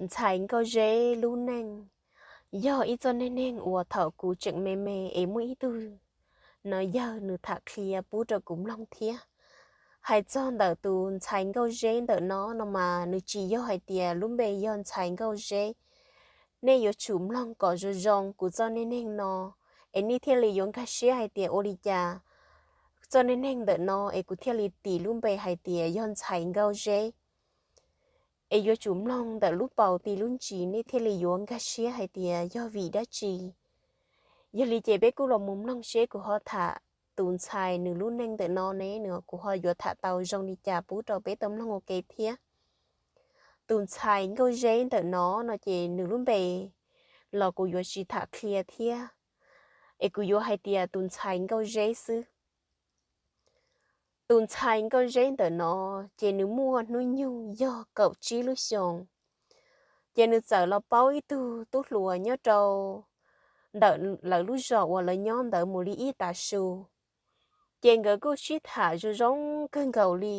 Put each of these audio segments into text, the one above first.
ntxhais Nkauj Zeb lub neej yog ib txoj neej neeg uas thaum kuv tseem me me es muaj ib tug no yawg nws tham qhia pub rau kuv mloog thiab. Hais txog ntawm tus ntxhais Nkauj Zeb ntawm no no mas nws tsis yog hais tias lub npe yog ntxhais Nkauj Zeb. Nej yuav tsum mloog kom zoo zoo kuv txoj neej neeg no, es nej thiaj li yuav nkag siab hais tias ua li cas txoj neej neeg ntawm no es kuv thiaj li tis lub npe hais tias yog ntxhais Nkauj Zeb. Es yuav tsum mloog ntawm lub paus tis lub ntsis nej thiaj li yuav nkag siab hais tias yog vim dab tsi. Yog li ces peb kuj los mus mloog seb kuv ho tham tus ntxhais nws lub neej ntawm no ne, nws kuv ho yuav tham tau zoo li cas pub rau peb tau mloog ua ke thiab. Tus ntxhais Nkauj Zeb ntawm no no ces nws lub npe los kuv yuav tsis tham qhia thiab, es kuv yuav hais tias tus ntxhais Nkauj Zeb xwb. Tus ntxhais Nkauj Zeb ntawm no ces nws muaj hnub nyoog yog kaum tsib lub xyoos. Ces nws txawm los paub ib tug tub hluas nyob rau ntawm lawv lub zos uas lawv nyob ntawd mus li ib tav su. Ces nkawd kuj sib tham zoo zoo kawg nkaus li.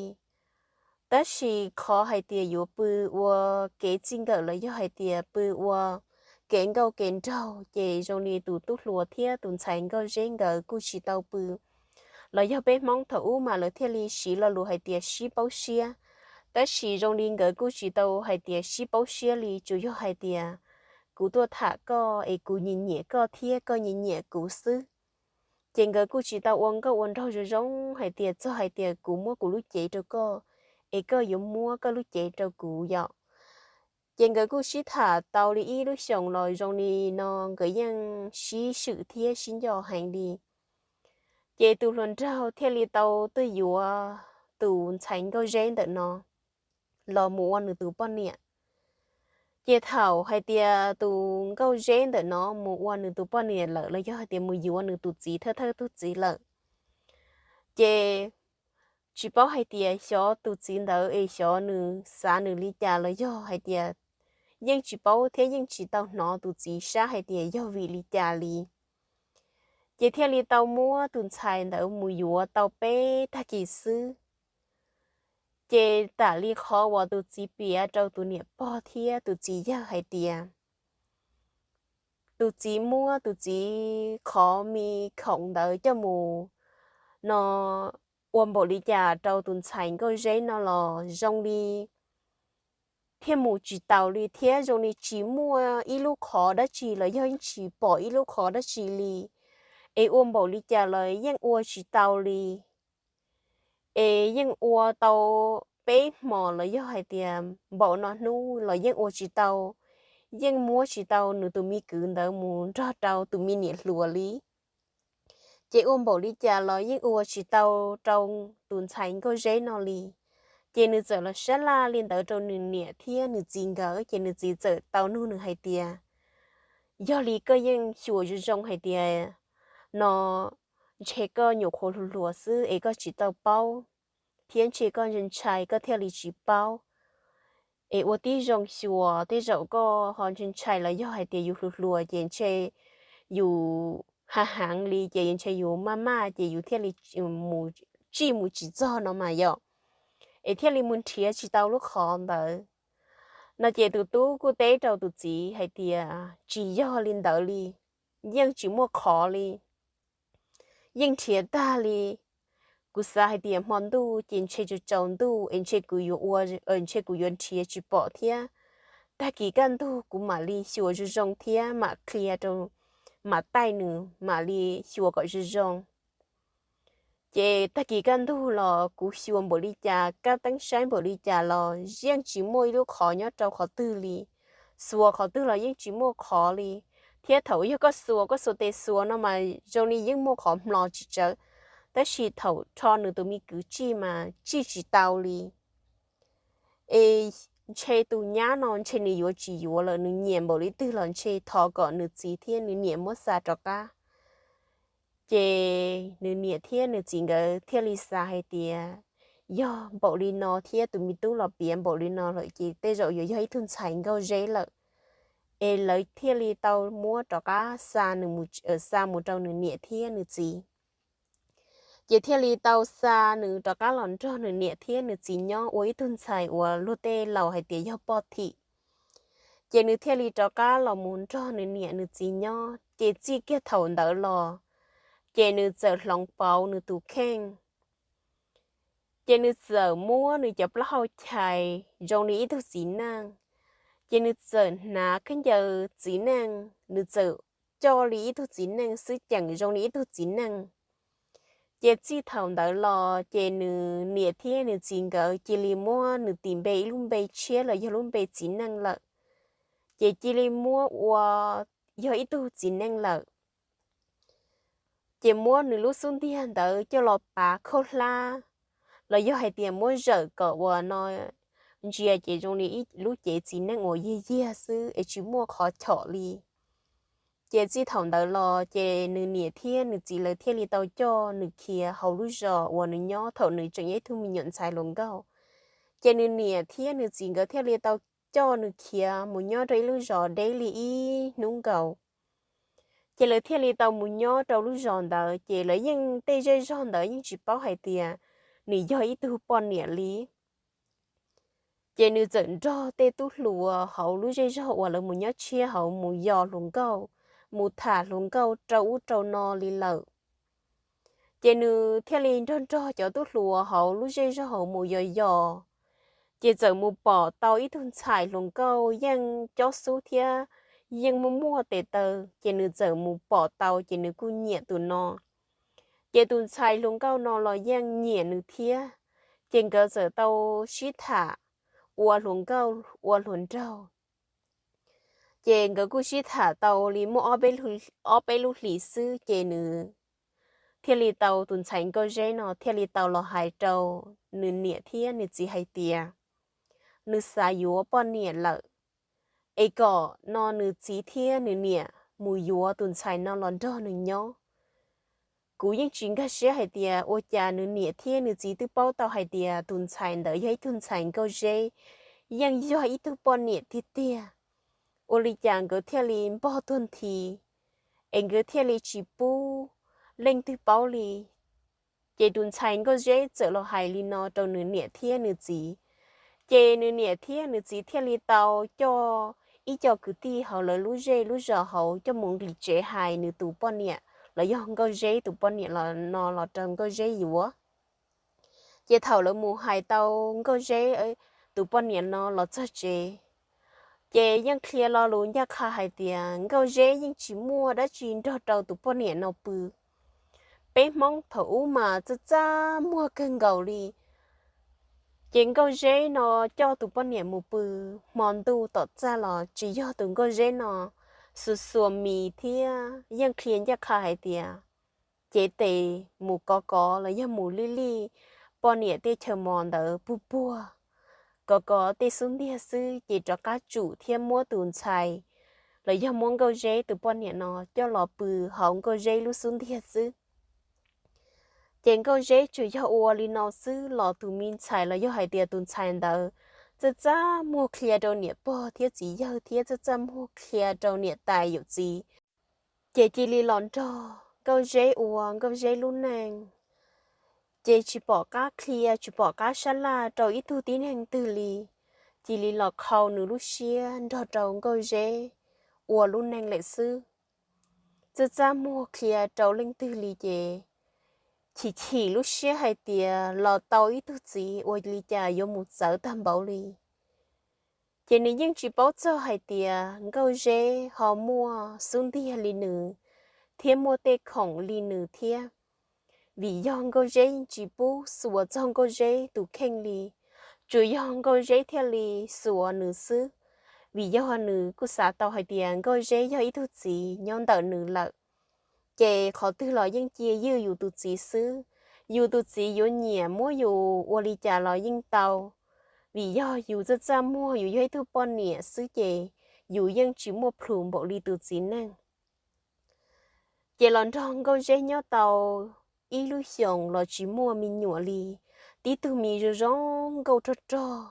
Tab sis qhov hais tias yuav pw ua kev txij nkawm los yog hais tias pw ua kev nkauj kev nraug ces zoo li tus tub hluas thiab tus ntxhais Nkauj Zeb nkawd kuj tsis tau pw. Los yog peb Hmoob thaum ub mas lawv thiaj li siv lo lus hais tias sib paub siab. Tab sis zoo li nkawd kuj tsis tau hais tias sib paub siab li, tsuas yog hais tias kuv tuaj tham koj es kuv nyiam nyiam koj thiab koj nyiam nyiam kuv xwb. Ces nkawd kuj tsis tau ua nkauj ua nraug zoo zoo hais tias txog hais tias kuv muab kuv lub cev rau koj, es koj yuav muab koj lub cev rau kuv yom. Ces nkawd kuj sib tham tau li ib lub xyoos los zoo li no nkawd yeej sib swm thiab sib nco heev li. Ces tus hluas nraug thiaj li tau tuaj yuav tus ntxhais Nkauj Zeb ntawm no los mus ua nws tus poj niam. Ces thaum hais tias tus Nkauj Zeb ntawm no mus ua nws tus poj niam lawm los yog hais tias mus yuav nws tus txiv thawj thawj tug txiv lawm, ces tsis paub hais tias xyov tus txiv ntawd es xyov nws xav nws li cas los yog hais tias yeej tsis paub thiab yeej tsis tau hnov tus txiv sab hais tias yog vim li cas li. Ces thiaj li tau muab tus ntxhais ntawd mus yuav tau peb tag kis xwb. Ces tam li qhov uas tus txiv piav rau tus niam pog thiab tus txiv yawg hais tias tus txiv muab tus txiv qhov me khoom ntawd coj mus no ua npaum li cas rau tus ntxhais Nkauj Zeb no los zoo li thiaj mus tsis taus li thiab zoo li tsis muaj ib lub qhov dab tsi los yog yeej tsis pom ib lub qhov dab tsi li. Es ua npaum li cas los yeej ua tsis tau li. Es yeej ua tau peb hmos los yog hais tias npaum no hnub los yeej ua tsis tau, yeej muab tsis tau nws tus me kwv ntawd mus nrog rau tus me niam hluas li. Ces ua npaum li cas los yeej ua tsis tau rau tus ntxhais Nkauj Zeb no li. Ces nws txawm los sab laj li ntawd rau nws niam thiab nws txiv nkawd, ces nws txiv txawm tau nug nws hais tias, yog li koj yeej xyuas zoo zoo hais tias no ntshe koj nyuam qhuav hluas hluas xwb es koj tsis tau paub, thiab ntshe koj ntshai ntshai koj thiaj li tsis paub. Es ua tib zoo xyuas, tej zaum koj ho ntshai ntshai los yog hais tias yus hluas hluas ces ntshe yus hav heev li ces ntshe yus maj maj ces yus thiaj li mus tsij mus tsis txog no mas yom, es thiaj li mus nrhiav tsis tau lub qhov ntawd no. Ces tus tub kuj teb rau tus txiv hais tias tsis yog li ntawd li, yeej tsis muaj qhov li, yeej nrhiav tag li. Kuv xav hais tias hmo ntuj ces ntshe tsaus tsaus ntuj es ntshe kuv yuav ua, ntshe kuv yuav nrhiav tsis pom thiab. Tag kis kaj ntug kuv mam li xyuas zoo zoo thiab mam qhia rau, mam taij nws mam li xyuas kom zoo zoo. Ces tag kis kaj ntug los kuv xyuas npaum li cas, kab teeb saib npaum li cas los yeej tsis muaj ib lub qhov nyob rau qhov twg li. Xuas qhov twg los yeej tsis muaj qhov li. Thiab thaum yog koj xuas, koj xuas tes xuas no mas zoo li yeej muaj qhov hmlos tsis tsawv, tab sis thaum rho nws tus me kwv tsij mas tsij tsis tau li. Es ntshe tus nyab no ntshe nws yuav tsis yuav lawm, nws nyiam npaum li twg los ntshe thov kom nws txiv thiab nws niam muab xa rov qab. Ces nws niam thiab nws txiv nkawd thiaj li xav hais tias yog npaum li no thiab tus me tub los piav npaum li no lawm ces tej zaum yuav yog ib tug ntxhais Nkauj Zeb lawm. Es lawv thiaj li tau muab rov qab xa nws mus, xa mus rau nws niam thiab nws txiv. Ces thiaj li tau xa nws rov qab los nrog nws niam thiab nws txiv nyob ua ib tug ntxhais uas luag tej laus hais tias yog poj thim. Ces nws thiaj li rov qab los mus nrog nws niam nws txiv nyob. Ces txij kiag thaum ntawd los, ces nws txawm hloov pauv nws tus kheej. Ces nws txawm muab nws cov plaub hau chais zoo li ib tug txiv neej. Ces nws txawm hnav khaub ncaws txiv neej, nws txawm coj li ib tug txiv neej xwb, ceem zoo li ib tug txiv neej. Ces txij thaum ntawd los ces nws niam thiab nws txiv nkawd cia li muab nws tis npe ib lub npe tshiab los yog lub npe txiv neej lawm. Ces cia li muab ua yog ib tug txiv neej lawm. Ces muab nws lub xub ntiag ntawd coj los pav khaub hlab, los yog hais tias muab zawm kom uas no ntsia ces zoo li ib lub cev txiv neej uas yiag yiag xwb es tsis muaj qhov chom li. Ces txij thaum ntawd los ces nws niam thiab nws txiv lawv thiaj li tau coj nws khiav hauv lub zos uas nws nyob thaum nws tseem yog ib tug me nyuam ntxhais hluas nkauj. Ces nws niam thiab nws txiv nkawd thiaj li tau coj nws khiav mus nyob rau ib lub zos deb li ib hnub nkaus. Ces lawv thiaj li tau mus nyob rau lub zos ntawd, ces lawv yeej tej zej zog ntawd yeej tsis paub hais tias nws yog ib tug poj niam li. Ces nws txawm nrog tej tub hluas hauv lub zej zog uas lawv mus nyob tshiab hauv mus yos hluas nkauj, mus tham hluas nkauj rau ub rau no li lawm. Ces nws thiaj li nrog nrog cov tub hluas hauv lub zej zog hauv mus yos yos, ces txawm mus pom tau ib tug ntxhais hluas nkauj yeej cob xub thiab yeej muaj muaj tes taw, ces nws txawm mus pom tau ces nws kuj nyiam tus no. Ces tus ntxhais hluas nkauj no los yeej nyiam nws thiab, ces nkawd txawm tau sib tham ua hluas nkauj ua hluas nraug. Ces nkawd kuj sib tham tau li muaj ob peb lub hlis xwb ces nws thiaj li tau, tus ntxhais Nkauj Zeb no thiaj li tau los hais rau nws niam thiab nws txiv hais tias nws xav yuav poj niam lawm, es kom no nws txiv thiab nws niam mus yuav tus ntxhais no los nrog nws nyob. Kuv yeej tsis nkag siab hais tias ua cas nws niam thiab nws txiv twb paub tau hais tias tus ntxhais ntawd yog ib tug ntxhais Nkauj Zeb, yeej yog ib tug poj niam tiag tiag, ua li cas nkawd thiaj li npog tuag nthi, es nkawd thiaj li tsis pub leej twg paub li. Ces tus ntxhais Nkauj Zeb txawm los hais li no rau nws niam thiab nws txiv. Ces nws niam thiab nws txiv thiaj li tau coj ib co kwv tij hauv lawv lub zej lub zos hauv coj mus nqis tsev hais nws tus poj niam los yog Nkauj Zeb tus poj niam no los rau Nkauj Zeb yuav. Ces thaum lawv mus hais tau Nkauj Zeb tus poj niam no los txog tsev, ces yeej qhia lo lus ncaj qha hais tias Nkauj Zeb yeej tsis muaj dab tsi nrog rau tus poj niam no pw. Peb Hmoob thaum ub mas txaj txaj muag kawg nkaus li. Ces Nkauj Zeb no coj tus poj niam mus pw hmo ntuj tom txaj los tsis yog tus Nkauj Zeb no xuas xuas mis thiab yeej qhia ncaj qha hais tias cev tes mus kov kov los yog mus lij lij poj niam tej chaw mos ntawd puag puag, kov kov tej xub ntiag xwb ces rov qab tsum thiab muab tus ntxhais los yog muab Nkauj Zeb tus poj niam no coj los pw hauv Nkauj Zeb lub xub ntiag xwb. Ces Nkauj Zeb tsuas yog ua li no xwb los tus me ntxhais los yog hais tias tus ntxhais ntawd txaj txaj muag qhia rau niam pog thiab txiv yawg thiab txaj txaj muag qhia rau niam tais yawm txiv. Ces cia li los nrog Nkauj Zeb ua Nkauj Zeb lub neej. Ces tsis pom qab qhia tsis pom qab sab laj rau ib tug tib neeg twg li, cia li los qhau nws lub siab nrog rau Nkauj Zeb ua lub neej lawm xwb. Txaj txaj muag qhia rau leej twg li ces chim chim lub siab hais tias los tau ib tug txiv ua li cas yuav mus txawv tag npaum li. Ces nws yeej tsis paub txog hais tias Nkauj Zeb ho muaj xub ntiag li nws thiab muaj tej khoom li nws thiab. Vim yog Nkauj Zeb yeej tsis pub xuas txog Nkauj Zeb tus kheej li, tsuas yog Nkauj Zeb thiaj li xuas nws xwb. Vim yog nws kuj xav tau hais tias Nkauj Zeb yog ib tug txiv nyob ntawm nws lawm, ces qhov twg los yeej cia ywj yus tus txiv xwb. Yus tus txiv yuav nyiam muab yus ua li cas los yeej tau, vim yog yus txaj txaj muag yus yog ib tug poj niam xwb ces yus yeej tsis muaj plhus npaum li tus txiv neej. Ces los nrog Nkauj Zeb nyob tau ib lub xyoos los tsis muaj me nyuam li, tib tug me zoo zoo nkauj rog rog,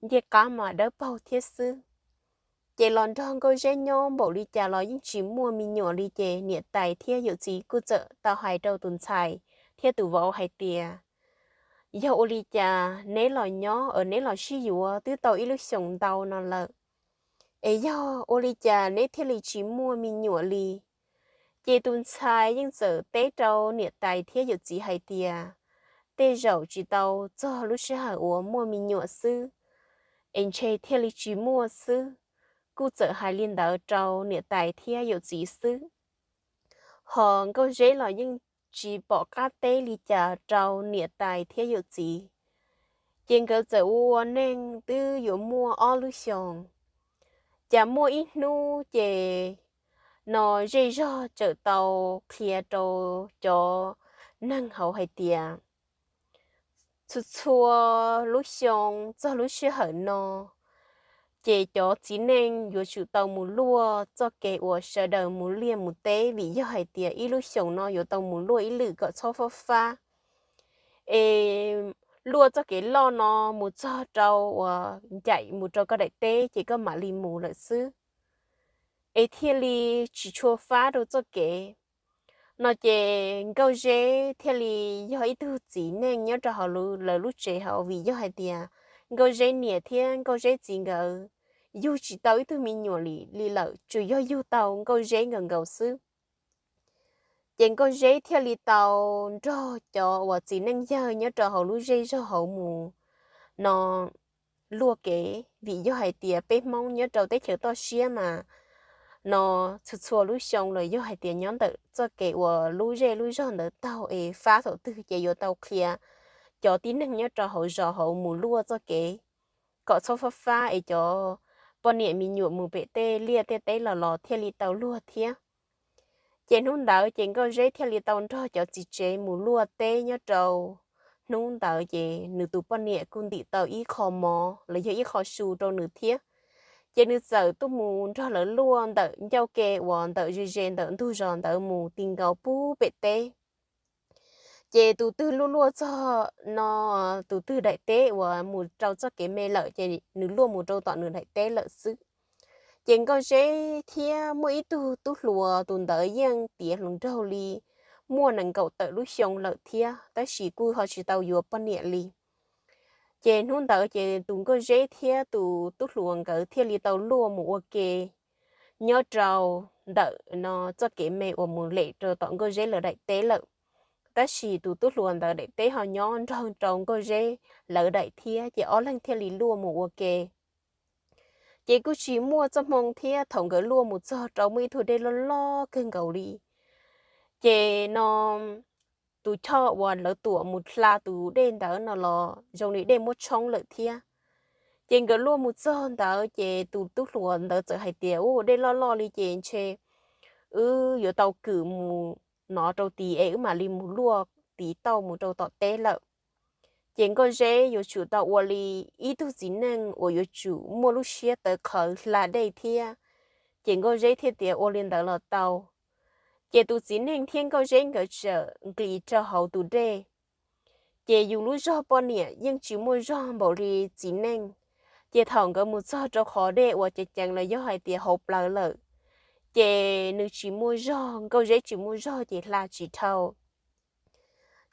ncej qab mas dawb paug thiab xwb. Ces los nrog Nkauj Zeb nyob npaum li cas los yeej tsis muaj me nyuam li ces niam tais thiab yawm txiv kuj txawm tau hais rau tus ntxhais thiab tus vauv hais tias, yog ua li cas neb los nyob es neb los sib yuav twb tau ib lub xyoos ntau no lawm, es yog ua li cas neb thiaj li tsis muaj me nyuam li? Ces tus ntxhais yeej txawm teb rau niam tais thiab yawm txiv hais tias, tej zaum tsis tau txog lub sij hawm uas muaj me nyuam xwb, es ntshe thiaj li tsis muaj xwb. Kuj txawm hais li ntawd rau niam tais thiab yawm txiv xwb. Ho Nkauj Zeb los yeej tsis pom qab teb li cas rau niam tais thiab yawm txiv. Ces nkawd txawm ua neej twb yuav muaj ob lub xyoos. Cas muaj ib hnub ces no zej zog txawm tau qhia rau cov neeg hauv hais tias, txhua txhua lub xyoo txog lub sij hawm no, ces cov txiv neej yuav tsum tau mus luaj txoj kev uas sawv daws mus liaj mus teb, vim yog hais tias ib lub xyoos no yuav tau mus luaj ib lwm kom txhob fab fab. Es luaj txoj kev loj no mus txog rau uas ncaim mus rau koj daim teb ces koj mam li mus lawm xwb, es thiaj li tsis tshua fab rau txoj kev. No ces Nkauj Zeb thiaj li yog ib tug txiv neej nyob rau hauv lawv lub tsev hauv, vim yog hais tias Nkauj Zeb niam thiab Nkauj Zeb txiv nkawd yug tsis tau ib tug me nyuam li lawm, tsuas yog yug tau Nkauj Zeb nkaus nkaus xwb. Ces Nkauj Zeb thiaj li tau nrog cov uas txiv neej yawg nyob rau hauv lub zej zog hauv mus no luaj kev, vim yog hais tias peb Hmoob nyob rau teb chaws toj siab mas no txhua txhua lub xyoo los yog hais tias nyob ntawm txoj kev uas lub zej lub zog ntawd taug es fab thaum twg ces yuav tau qhia cov tib neeg nyob rau hauv zos hauv mus luaj txoj kev kom txhob fab fab es cov poj niam me nyuam mus pem tej liaj tej teb los los thiaj li tau luag thiab. Ces hnub ntawd ces Nkauj Zeb thiaj li tau nrog cov txiv tsev mus luaj teb nyob rau hnub ntawd ces nws tus poj niam kuj ntim tau ib qho mov los yog ib qho su rau nws thiab. Ces nws txawm tuaj mus nrog lawv luaj ntawm ncauj ke uas ntawm ze ze ntawm ntug zos ntawd mus ti nkaus pub pem teb. Ces tus twg luaj luaj txog no, tus twg daim teb uas mus rau txoj kev me lawm ces nws luaj mus rau tom nws daim teb lawm xwb. Ces Nkauj Zeb thiab muaj ib tug tub hluas, tus ntawd yeej tiav hluas nraug li, muaj nees nkaum tawm lub xyoo lawm thiab, tab sis kuj ho tsis tau yuav poj niam li. Ces hnub ntawd ces tus Nkauj Zeb thiab tus tub hluas nkawd thiaj li tau luaj mus ua ke nyob rau ntawm no txoj kev me uas mus lem rau tom Nkauj Zeb lawv daim teb lawm. Tab sis tus tub hluas ntawd daim teb ho nyob nrog rau Nkauj Zeb lawv daim thiab, ces ob leeg thiaj li luaj mus ua ke. Ces kuj tsis muaj txoj hmoo thiab, thaum nkawd luaj mus txog rau muaj ib tug dej loj loj kawg nkaus li. Ces no tus choj uas lawv tuam mus hla tus dej ntawd no los zoo li dej muab tshoob lawm thiab. Ces nkawd luaj mus txog ntawd ces tus tub hluas ntawd txawm hais tias, u, dej loj loj li ces ntshe wb yuav tau kwm mus no rau tid es wb mam li mus luaj tid tauj mus rau tom teb lawm. Ces Nkauj Zeb yuav tsum tau ua li ib tug txiv neej uas yuav tsum muaj lub siab tawv qhawv hla dej thiab. Ces Nkauj Zeb thiaj tias ua li ntawd los tau. Ces tus txiv neej thiab Nkauj Zeb nkawd txawm nqis rau hauv tus dej. Ces yus lub zog poj niam yeej tsis muaj zog npaum li txiv neej. Ces thaum nkawd mus txog rau qhov dej uas ceev ceev los yog hais tias hauv plawv lawm, ces nws tsis muaj zog, Nkauj Zeb tsis muaj zog ces hla tsis dhau.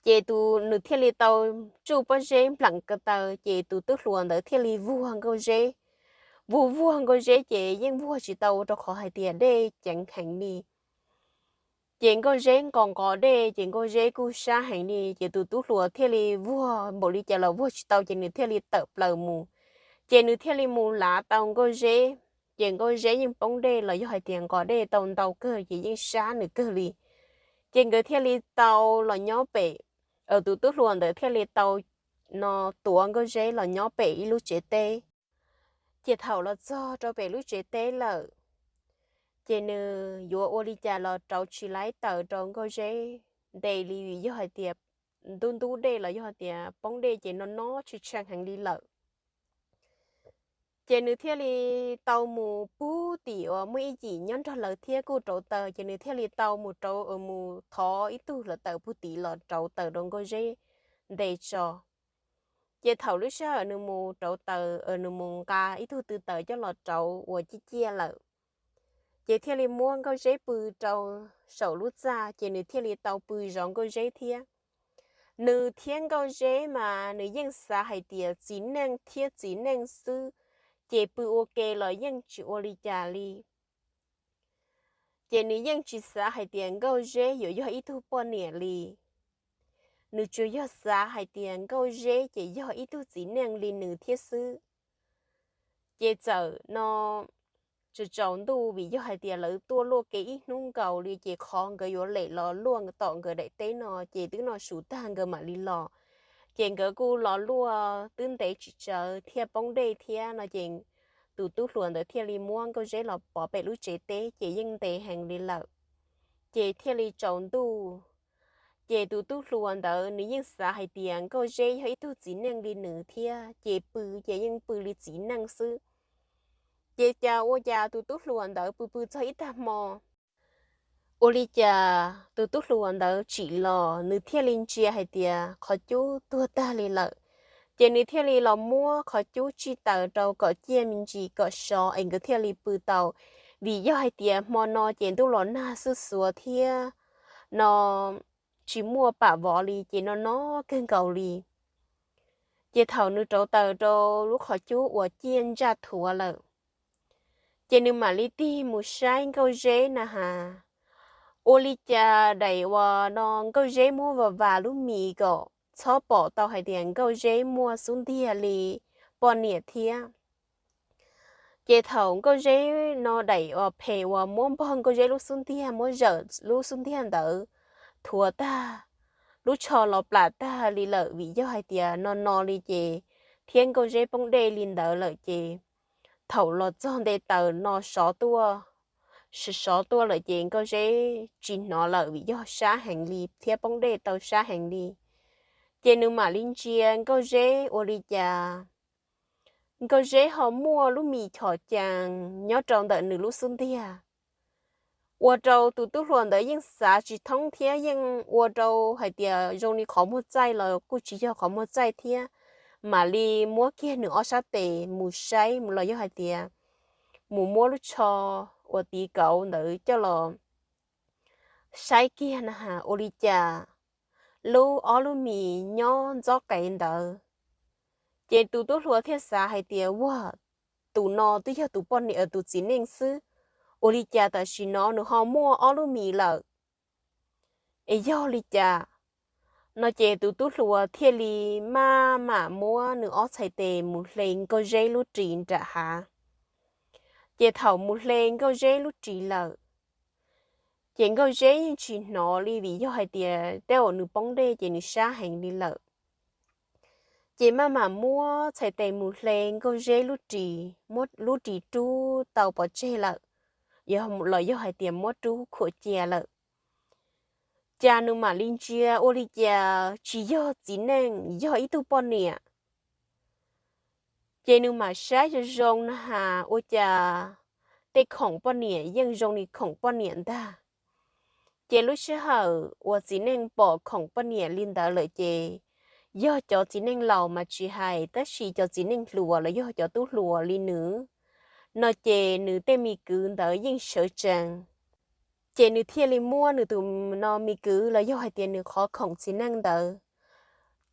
Ces tus nws thiaj li tau tsuj pob zeb nplam ko taw, ces tus tub hluas ntawd thiaj li vuag Nkauj Zeb. Vuag vuag Nkauj Zeb ces yeej vuag tsis tau rau qhov hais tias dej ceev heev li. Ces Nkauj Zeb nqos nqos dej ces Nkauj Zeb kuj sab heev li, ces tus tub hluas thiaj li vuag npaum li cas los vuag tsis tau ces nws thiaj li tawm plaws mus. Ces nws thiaj li mus lav tau Nkauj Zeb. Ces Nkauj Zeb yeej poob dej los yog hais tias nqos dej tau ntau kawg ces yeej sab nws kawg li. Ces nkawd thiaj li tau los nyob pem, tus tub hluas ntawd thiaj li tau no tuav Nkauj Zeb los nyob pem ib lub tsev teb. Ces thaum los txog rau pem lub tsev teb lawm, ces nws yuav ua li cas los rauv tsis laib taws rau Nkauj Zeb ntev li, vim yog hais tias ntub ntub dej los yog hais tias poob dej ces no no tshee tshee heev li lawm. Ces nws thiaj li tau mus pug tim uas muaj ib yim nyob nrog lawv thiab kuj rauv taws, ces nws thiaj li tau mus rauv, mus thov ib tug hlawv taws pug tim los rauv taws rau Nkauj Zeb nte tso. Ces thaum lub sij hawm nws mus rauv taws, nws mus nqa ib tug tw taws coj los rauv uas ciaj ciaj lawm, ces thiaj li muab Nkauj Zeb pw rau saum lub txaj, ces nws thiaj li tau pw zov Nkauj Zeb thiab. Nws thiab Nkauj Zeb mas nws yeej xav hais tias txiv neej thiab txiv neej xwb, ces pw ua ke los yeej tsis ua li cas li. Ces nws yeej tsis xav hais tias Nkauj Zeb yuav yog ib tug poj niam li. Nws tsuas yog xav hais tias Nkauj Zeb ces yog ib tug txiv neej li nws thiab xwb. Ces txawm no tsaus ntuj vim yog hais tias lawv tuaj luaj kev ib hnub nkaus li ces qhov nkawd yuav lem los luaj tom nkawd daim teb no ces twb no su tag nkawd mam li los. Ces nkawd kuj los luaj twb ntev tsis tsawg thiaj poob dej thiab no ces tus tub hluas ntawd thiaj li muab Nkauj Zeb los pov pem lub tsev teb ces yeej ntev heev li lawm. Ces thiaj li tsaus ntuj. Ces tus tub hluas ntawd nws yeej xav hais tias Nkauj Zeb yog ib tug txiv neej li nws thiab ces pw ces yeej pw li txiv neej xwb. Ces cas ua cas tus tub hluas ntawd pw pw txog ib tag hmo, ua li cas tus tub hluas ntawd tsim los nws thiaj li ntsia hais tias qhov cub tuag tag li lawm. Ces nws thiaj li los muab qhov cub tsij taws rau kom ciaj me ntsis kom sov es nkawd thiaj li pw tau. Vim yog hais tias hmo no ces ntuj los nag xuj xuav thiab no tsis muaj pam vov li ces no no kawg nkaus li. Ces thaum nws rauv taws rau lub qhov cub uas ciaj ntsaj thuav lawm, ces nws mam li tig mus saib Nkauj Zeb na has. Ua li cas daim uas no Nkauj Zeb muab vas vas lub mis kom txhob pom tau hais tias Nkauj Zeb muaj xub ntiag li poj niam thiab. Ces thaum Nkauj Zeb no daim uas phem uas muab npog Nkauj Zeb lub xub ntiag muab zawm lub xub ntiag ntawd thuav tag, lub tsho los plam tag li lawm vim yog hais tias no no li ces thiab Nkauj Zeb poob dej li ntawd lawm ces thaum los txog nte taws no sov tuaj, sov tuaj lawm ces Nkauj Zeb tsis hnov lawm vim yog sab heev li thiab poob dej tau sab heev li. Ces nws mam li ntsia Nkauj Zeb ua li cas Nkauj Zeb ho muaj lub mis chom cees nyob rau ntawm nws lub xub ntiag. Ua rau tus tub hluas ntawd yeej xav tsis thoob thiab yeej ua rau hais tias zoo li qhov muag txaij los kuj tsis yog qhov muag txaij thiab, mam li muab kiag nws ob sab tes mus saib los yog hais tias mus muab lub tsho uas tiv kauv ntawd coj los saib kiag na has ua li cas lub ob lub mis nyob ntxob qev ntawd. Ces tus tub hluas thiaj xav hais tias ua, tus no twb yog tus poj niam tus txiv neej xwb, ua li cas tam sim no nws ho muaj ob lub mis lawm? Es yog li cas? No ces tus tub hluas thiaj li maj mam muab nws ob txhais tes mus hle Nkauj Zeb lub ris nram hav. Ces thaum mus hle Nkauj Zeb lub ris lawm, ces Nkauj Zeb yeej tsis hnov li vim yog hais tias tej zaum nws poob dej ces nws sab heev li lawm. Ces maj mam muab txhais tes mus hle Nkauj Zeb lub ris, muab lub ris rub tau pov tseg lawm, los yog hais tias muab rub khuam cia lawm. Cas nws mam li ntsia ua li cas tsis yog txiv neej, yog ib tug poj niam. Ces nws mam saib zoo zoo na has ua cas tej khoom poj niam yeej zoo li khoom poj niam ntag. Ces lub sij hawm uas txiv neej pom khoom poj niam li ntawd lawm ces yog cov txiv neej laus mas tsis hais, tab sis cov txiv neej hluas los yog cov tub hluas li nws no ces nws tej me kwv ntawd yeej sawv tsees. Ces nws thiaj li muab nws tus no me kwv los yog hais tias nws qhov khoom txiv neej ntawd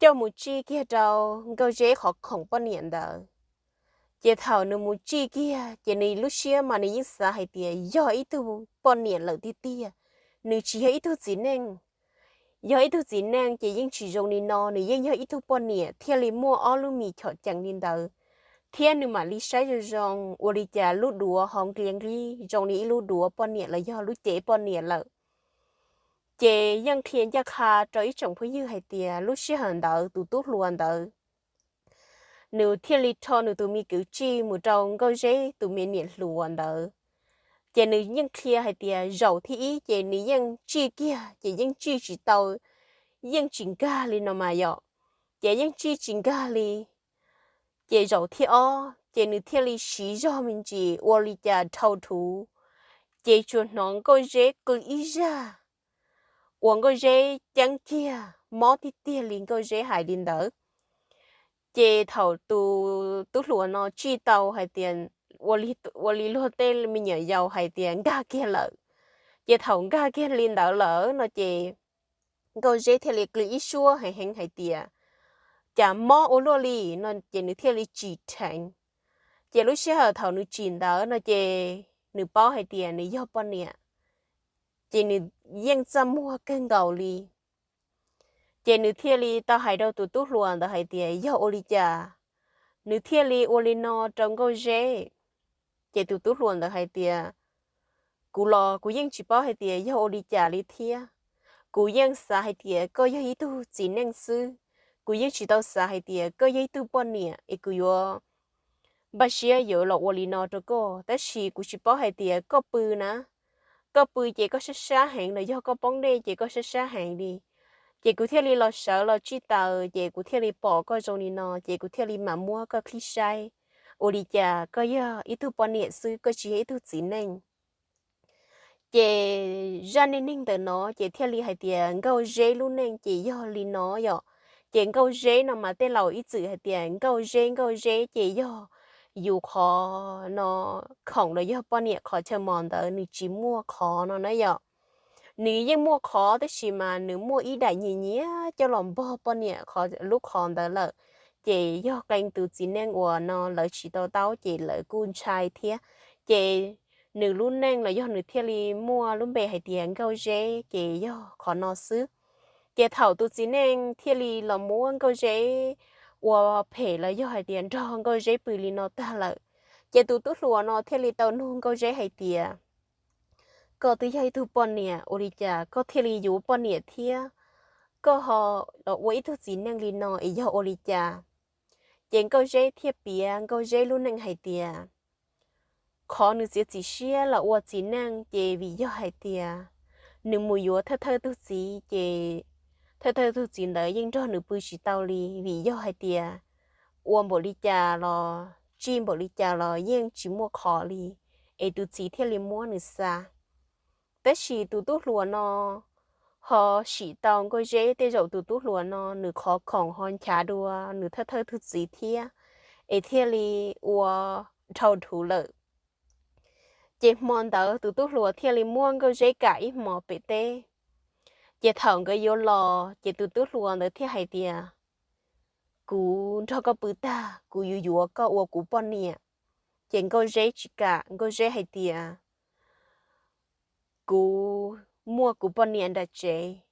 coj mus tsij kiag rau Nkauj Zeb qhov khoom poj niam ntawd. Ces thaum nws mus tsij kiag ces nws lub siab mas nws yeej xav hais tias yog ib tug poj niam lawm tiag tiag, nws tsis yog ib tug txiv neej. Yog ib tug txiv neej ces yeej tsis zoo li no, nws yeej yog ib tug poj niam thiaj li muaj ob lub mis chom cees li ntawd. Thiab nws mam li saib zoo zoo ua li cas lub duav ho nqia nqig zoo li ib lub duav poj niam los yog lub cev poj niam lawm. Ces yeej qhia ncaj qha rau ib tsoom phooj ywg hais tias lub sij hawm ntawd tus tub hluas ntawd nws thiaj li rho nws tus me kwv tsij mus rau Nkauj Zeb tus me niam hluas ntawd. Ces nws yeej qhia hais tias zaum thib ib ces nws yeej tsij kiag ces yeej tsij tsis tau, yeej tsis nkag li no mas yom. Ces yeej tsij tsis nkag li. Ces zaum thib ob ces nws thiaj li siv zog me ntsis ua li cas dhau thuv, ces tsuas hnov Nkauj Zeb qw ib zaj uas Nkauj Zeb ceeb kiag, mob tiag tiag li Nkauj Zeb hais li ntawd. Ces thaum tus tub hluas no tsij tau hais tias ua li luag tej me nyuam yaus hais tias nkag kiag lawm. Ces thaum nkag kiag li ntawd lawm no ces Nkauj Zeb thiaj li qw ib suab heev heev hais tias cas mob ua luaj li no ces nws thiaj li tsim dheev. Ces lub sij hawm thaum nws tsim ntawd no ces nws paub hais tias nws yog poj niam, ces nws yeej txaj muag kawg nkaus li. Ces nws thiaj li tau hais rau tus tub hluas ntawd hais tias yog ua li cas nws thiaj li ua li no rau Nkauj Zeb. Ces tus tub hluas ntawd hais tias, kuv los kuv yeej tsis paub hais tias yog ua li cas li thiab. Kuv yeej xav hais tias koj yog ib tug txiv neej xwb, kuv yeej tsis tau xav hais tias koj yog ib tug poj niam es kuv yuav npaj siab yuav los ua li no rau koj, tab sis kuv tsis paub hais tias koj pw na, koj pw ces koj sab sab heev los yog koj poob dej ces koj sab sab heev li. Ces kuv thiaj li los sawv los tsij taws ces kuv thiaj li pom koj zoo li no ces kuv thiaj li mam muab koj clip saib. Ua li cas koj yog ib tug poj niam xwb, koj tsis yog ib tug txiv neej. Ces zaj neej neeg ntawm no ces thiaj li hais tias Nkauj Zeb lub neej ces yog li no yom. Ces Nkauj Zeb no mas tej laus ib txwm hais tias Nkauj Zeb, Nkauj Zeb ces yog yus qhov no khoom los yog poj niam qhov chaw mos ntawd nws tsis muaj qhov no na yom. Nws yeej muaj qhov tab sis mas nws muaj ib daim nyias nyias coj los npog poj niam lub qhov ntawd lawm. Ces yog qee tus txiv neej uas no lawv tsis tau taub ces lawv kuj ntshai thiab. Ces nws lub neej los yog nws thiaj li muaj lub npe hais tias Nkauj Zeb ces yog qhov no xwb. Ces thaum tus txiv neej thiaj li los muab Nkauj Zeb ua phem los yog hais tias nrog Nkauj Zeb pw li no tag lawm, ces tus tub hluas no thiaj li tau nug Nkauj Zeb hais tias, koj twb yog ib tug poj niam ua li cas koj thiaj li yuav poj niam thiab koj ho los ua ib tug txiv neej li no es yog ua li cas? Ces Nkauj Zeb thiaj piav Nkauj Zeb lub neej hais tias, qhov nws txiav txim siab los ua txiv neej ces vim yog hais tias nws mus yuav thawj thawj tug txiv ces thawj thawj tug txiv ntawd yeej nrog nws pw tsis tau li, vim yog hais tias ua npaum li cas los tsij npaum li cas los yeej tsis muaj qhov li, es tus txiv thiaj li muab nws xa. Tab sis tus tub hluas no ho sim tau Nkauj Zeb, tej zaum tus tub hluas no nws qhov khoom ho nchav dua nws thawj thawj tug txiv thiab, es thiaj li ua dhau dhuv lawm. Ces hmo ntawd tus tub hluas thiaj li muab Nkauj Zeb kam ib hmos pem teb. Ces thaum nkawd yuav los ces tus tub hluas ntawd thiaj hais tias, kuv nrog koj pw tag kuv yuav yuav koj ua kuv poj niam. Ces Nkauj Zeb tsis kam, Nkauj Zeb hais tias, kuv muaj kuv poj niam nram tsev.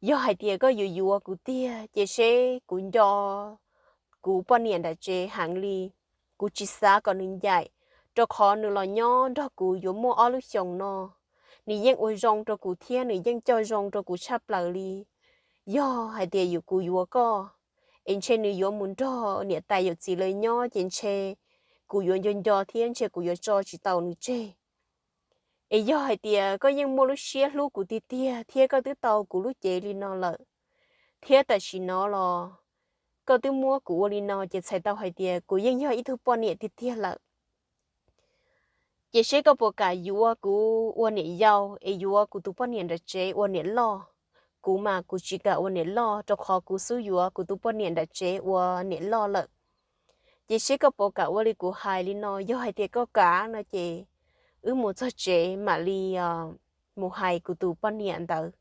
Yog hais tias koj yuav yuav kuv tiag ces seb kuv nco kuv poj niam nram tsev heev li, kuv tsis xav kom nws ncaim, rau qhov nws los nyob nrog kuv yuav muaj ob lub xyoos no, nws yeej ua zoo rau kuv thiab nws yeej coj zoo rau kuv tshaj plaws li. Yog hais tias yus kuv yuav koj, es ntshe nws yuav mus nrog niam tais yawm txiv lawv nyob ces ntshe kuv yuav nco nco thiab ntshe kuv yuav tso tsis tau nws tseg. Es yog hais tias koj yeej muaj lub siab hlub kuv tiag tiag thiab koj twb tau kuv lub cev li no lawm, thiab tam sim no los koj twb muab kuv ua li no ces txhais tau hais tias kuv yeej yog ib tug poj niam tiag tiag lawm. Ces seb koj puas kam yuav kuv ua niam yau es yuav kuv tus poj niam nram tsev ua niam loj. Kuv mas kuv tsis kam ua niam loj rau qhov kuv xub yuav kuv tus poj niam nram tsev ua niam loj lawm. Ces seb koj puas kam ua li kuv hais li no, yog hais tias koj kam no ces wb mus txog tsev mam li mus hais kuv tus poj niam ntawd,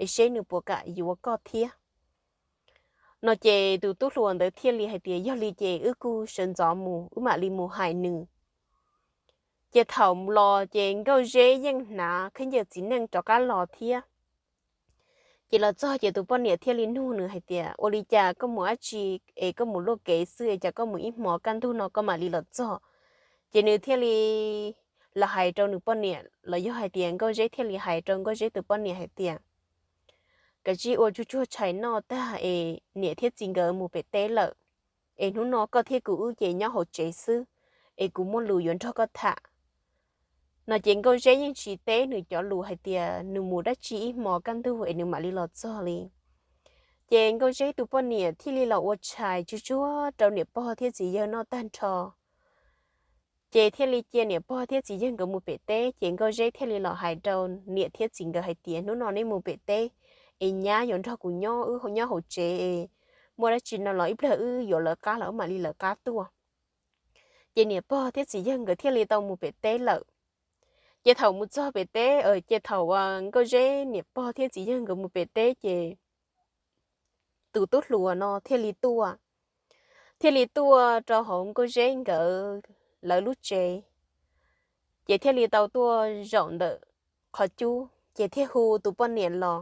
es seb nws puas kam yuav koj thiab. No ces tus tub hluas ntawd thiaj li hais tias yog li ces wb kuj sawv ntxov mus, wb mam li mus hais nws. Ces thaum los ces Nkauj Zeb yeej hnav khaub ncaws txiv neej rov qab los thiab. Ces los txog ces tus poj niam thiaj li nug nws hais tias, ua li cas koj mus dab tsi es koj mus luaj kev xwb es cas koj mus ib hmos kaj ntug no koj mam li los txog? Ces nws thiaj li los hais rau nws poj niam los yog hais tias Nkauj Zeb thiaj li hais rau Nkauj Zeb tus poj niam hais tias, kav tsij ua tsuag tsuag tshais noj tag es niam thiab txiv nkawd mus pem teb lawm, es hnub no koj thiab kuv wb ces nyob hauv tsev xwb, es kuv muaj lus yuav nrog koj tham. No ces Nkauj Zeb yeej tsis teb nws cov lus hais tias nws mus dab tsi ib hmos kaj ntug es nws mam li los txog li. Ces Nkauj Zeb tus poj niam thiaj li los ua tshais tsuag tsuag rau niam pog thiab txiv yawg noj tag nrho, ces thiaj li cia niam pog thiab txiv yawg nkawd mus pem teb. Ces Nkauj Zeb thiaj li los hais rau niam thiab txiv nkawd hais tias, hnub no neb mus pem teb, es nyab yuav nrog kuv nyob wb nyob hauv tsev, muaj dab tsi no los ib pliag wb yuav lawv qab los wb mam li lawv qab tuaj. Ces niam pog thiab txiv yawg nkawd thiaj li tau mus pem teb lawm. Ces thaum mus txog pem teb, ces thaum Nkauj Zeb niam pog thiab txiv yawg nkawd mus pem teb ces tus tub hluas no thiaj li tuaj, thiaj li tuaj rau hauv Nkauj Zeb nkawd lawv lub tsev, ces thiaj li tau tuaj zaum ntawm qhov cub ces thiaj hu tus poj niam los.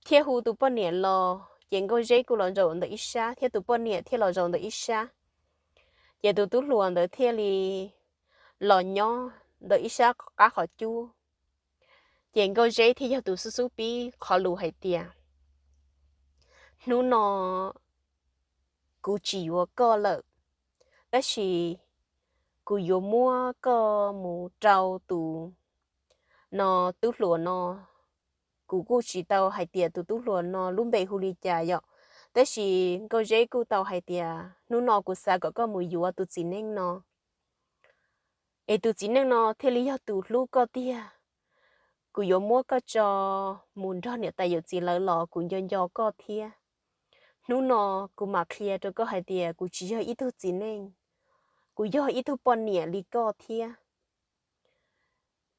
Thiaj hu tus poj niam los ces Nkauj Zeb kuj los zaum ntawm ib sab thiab tus poj niam thiaj los zaum ntawm ib sab. Ces tus tub hluas ntawd thiaj li los nyob ntawm ib sab qab qhov cub. Ces Nkauj Zeb thiaj yog tus xub xub pib qhov lus hais tias, hnub no kuv tsis yuav koj lawm, tab sis kuv yuav muab koj mus rau tus no, tub hluas no. Kuv kuj tsis tau hais tias tus tub hluas no lub npe hu li cas yom, tab sis Nkauj Zeb kuj tau hais tias hnub no kuv xav kom koj mus yuav tus txiv neej no, es tus txiv neej no thiaj li yog tus hlub koj tiag. Kuv yuav muab koj tso mus nrog niam tais yawm txiv lawv los kuv nco nco koj thiab. Hnub no kuv mam qhia rau koj hais tias kuv tsis yog ib tug txiv neej, kuv yog ib tug poj niam li koj thiab.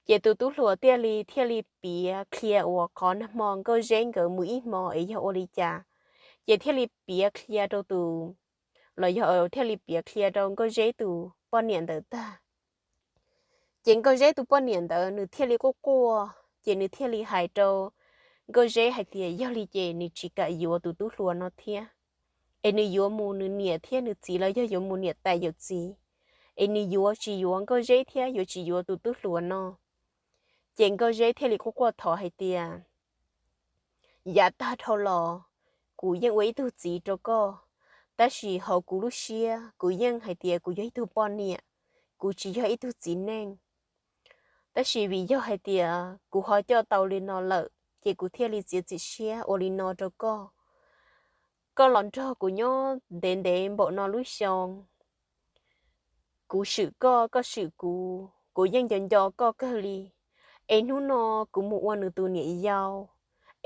Ces tus tub hluas thiaj li, thiaj li piav qhia uas qhov nag hmo Nkauj Zeb nkawd mus ib hmo es yog ua li cas, ces thiaj li piav qhia rau tus, los yog thiaj li piav qhia rau Nkauj Zeb tus poj niam ntawd tag. Ces Nkauj Zeb tus poj niam ntawd nws thiaj li quaj quaj, ces nws thiaj li hais rau Nkauj Zeb hais tias yog li ces nws tsis kam yuav tus tub hluas no thiab, es nws yuav mus nws niam thiab nws txiv los yog yuav mus niam tais yawm txiv, es nws yuav tsis yuav Nkauj Zeb thiab yuav tsis yuav tus tub hluas no. Ces Nkauj Zeb thiaj li quaj quaj thov hais tias, yav tag dhau los kuv yeej ua ib tug txiv rau koj, tab sis hauv kuv lub siab kuv yeej hais tias kuv yog ib tug poj niam, kuv tsis yog ib tug txiv neej. Tab sis vim yog hais tias kuv ho coj tau li no lawm ces kuv thiaj li txiav txim siab ua li no rau koj. Koj los nrog kuv nyob ntev ntev npaum no lub xyoo, kuv swm koj, koj swm kuv, kuv yeej nco nco koj kawg li. Es hnub no kuv mus ua nws tus niam yau,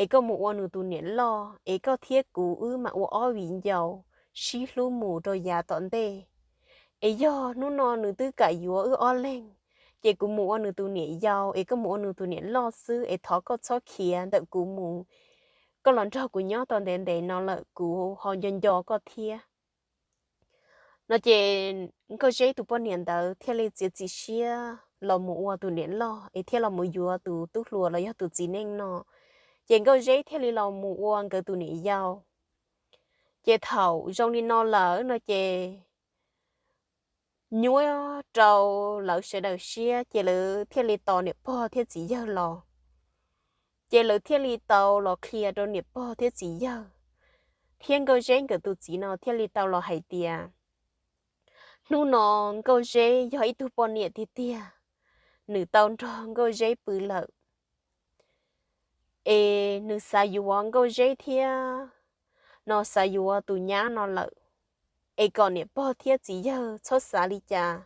es koj mus ua nws tus niam loj, es koj thiab kuv wb mam ua ob viv ncaus sib hlub mus rau yav tom ntej. Es yog hnub no nws twb kam yuav wb ob leeg, ces kuv mus ua nws tus niam yau es koj mus ua nws tus niam loj xwb, es thov koj txhob khiav ntawm kuv mus. Koj los nrog kuv nyob tau ntev ntev no lawm kuv ho nco nco koj thiab. No ces Nkauj Zeb tus poj niam ntawd thiaj li txiav txim siab los mus ua tus niam loj es thiaj los mus yuav tus tub hluas los yog tus txiv neej no. Ces Nkauj Zeb thiaj li los mus ua nkawd tus niam yau. Ces thaum zoo li no lawm no ces nyuaj rau lawv sawv daws siab ces lawv thiaj li tos niam pog thiab txiv yawg los. Ces lawv thiaj li tau los qhia rau niam pog thiab txiv yawg, thiab Nkauj Zeb nkawd tus txiv no thiaj li tau los hais tias, hnub no Nkauj Zeb yog ib tug poj niam tiag tiag, nws tau nrog Nkauj Zeb pw lawm, es nws xav yuav Nkauj Zeb thiab no xav yuav tus nyab no lawm, es kom niam pog thiab txiv yawg txhob xav li cas,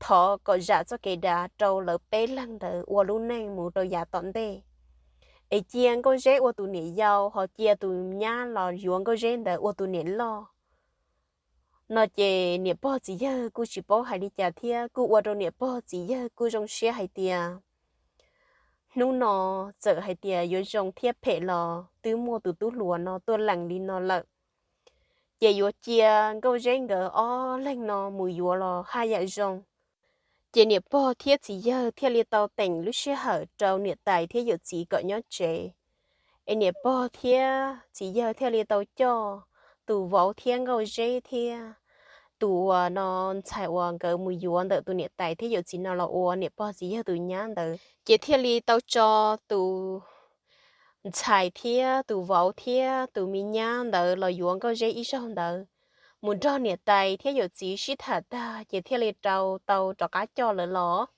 thov kom zam txoj kev dav rau lawv peb leeg ntawd ua lub neej mus rau yav tom ntej. Es cia Nkauj Zeb ua tus niam yau ho cia tus nyab los yuav Nkauj Zeb ntawd ua tus niam loj. No ces niam pog txiv yawg kuj tsis paub hais li cas thiab kuj ua rau niam pog txiv yawg kuj zoo siab hais tias hnub no txawm hais tias yuav zoo thiab phem los twb muaj tus tub hluas no tuaj lees li no lawm, ces yuav cia Nkauj Zeb nkawd ob leeg no mus yuav los haj yam zoo. Ces niam pog thiab txiv yawg thiaj li tau teem lub sij hawm rau niam tais thiab yawm txiv kom nyob tsev. Es niam pog thiab txiv yawg thiaj li tau coj tus vauv thiab Nkauj Zeb thiab tus uas no ntxhais uas nkawd mus yuav ntawm tus niam tais thiab yawm txiv no los ua niam pog txiv yawg tus nyab ntawd, ces thiaj li tau tso tus ntxhais thiab tus vauv thiab tus me nyab ntawd los yuav Nkauj Zeb ib zaug ntawd, mus nrog niam tais thiab yawm txiv sib tham tag ces thiaj li rau tau rov qab coj lawv los.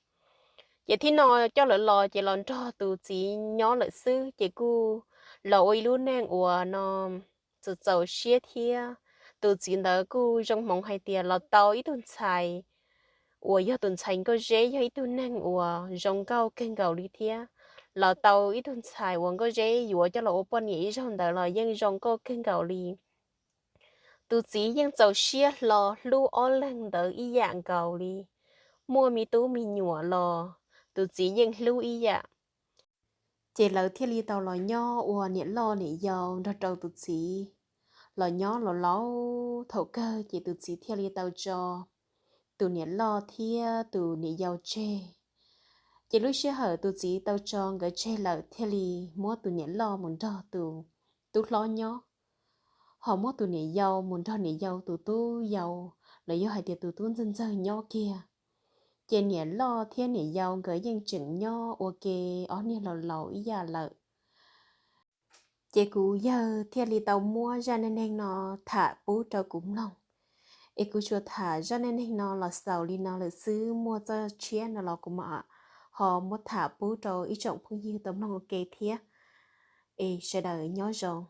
Ces thib no coj lawv los ces los nrog tus txiv nyob lawm xwb, ces kuj los ua ib lub neej uas no txaus txaus siab thiab. Tus txiv ntawd kuj zoo hmoov hais tias los tau ib tug ntxhais uas yog tus ntxhais Nkauj Zeb yog ib tug neeg uas zoo nkauj kawg nkaus li thiab. Los tau ib tug ntxhais uas Nkauj Zeb yuav coj los ua poj niam ib zaug ntawd los yeej zoo nkauj kawg nkaus li. Tus txiv yeej txaus siab hlo hlub ob leeg ntawd ib yam nkaus li. Muaj me tub me nyuam los tus txiv yeej hlub ib yam. Ces lawv thiaj li tau los nyob ua niam loj niam yau nrog rau tus txiv. los nyob laus laus thaum kawg ces tus txiv thiaj li tau tso tus niam loj thiab tus niam yau tseg. Ces lub sij hawm tus txiv tau tso nkawd tseg lawm thiaj li muab tus niam loj mus nrog tus tub hlob nyob, ho muab tus niam yau mus nrog niam yau tus tub yau, los yog hais tias tus tub ntxawg ntxawg nyob kiag. Ces niam loj thiab niam yau nkawd yeej tseem nyob ua ke ob niag laus laus ib yam lawm. Ces kuv yawg thiaj li tau muab zaj neej neeg no tham pub rau kuv mloog. Es kuv tsuas tham zaj neej neeg no los xaus li no lawm xwb, muaj txoj tshiab no los kuv mam ho muab tham pub rau ib tsoom phooj ywg tau mloog ua ke thiab. Es sawv daws nyob zoo.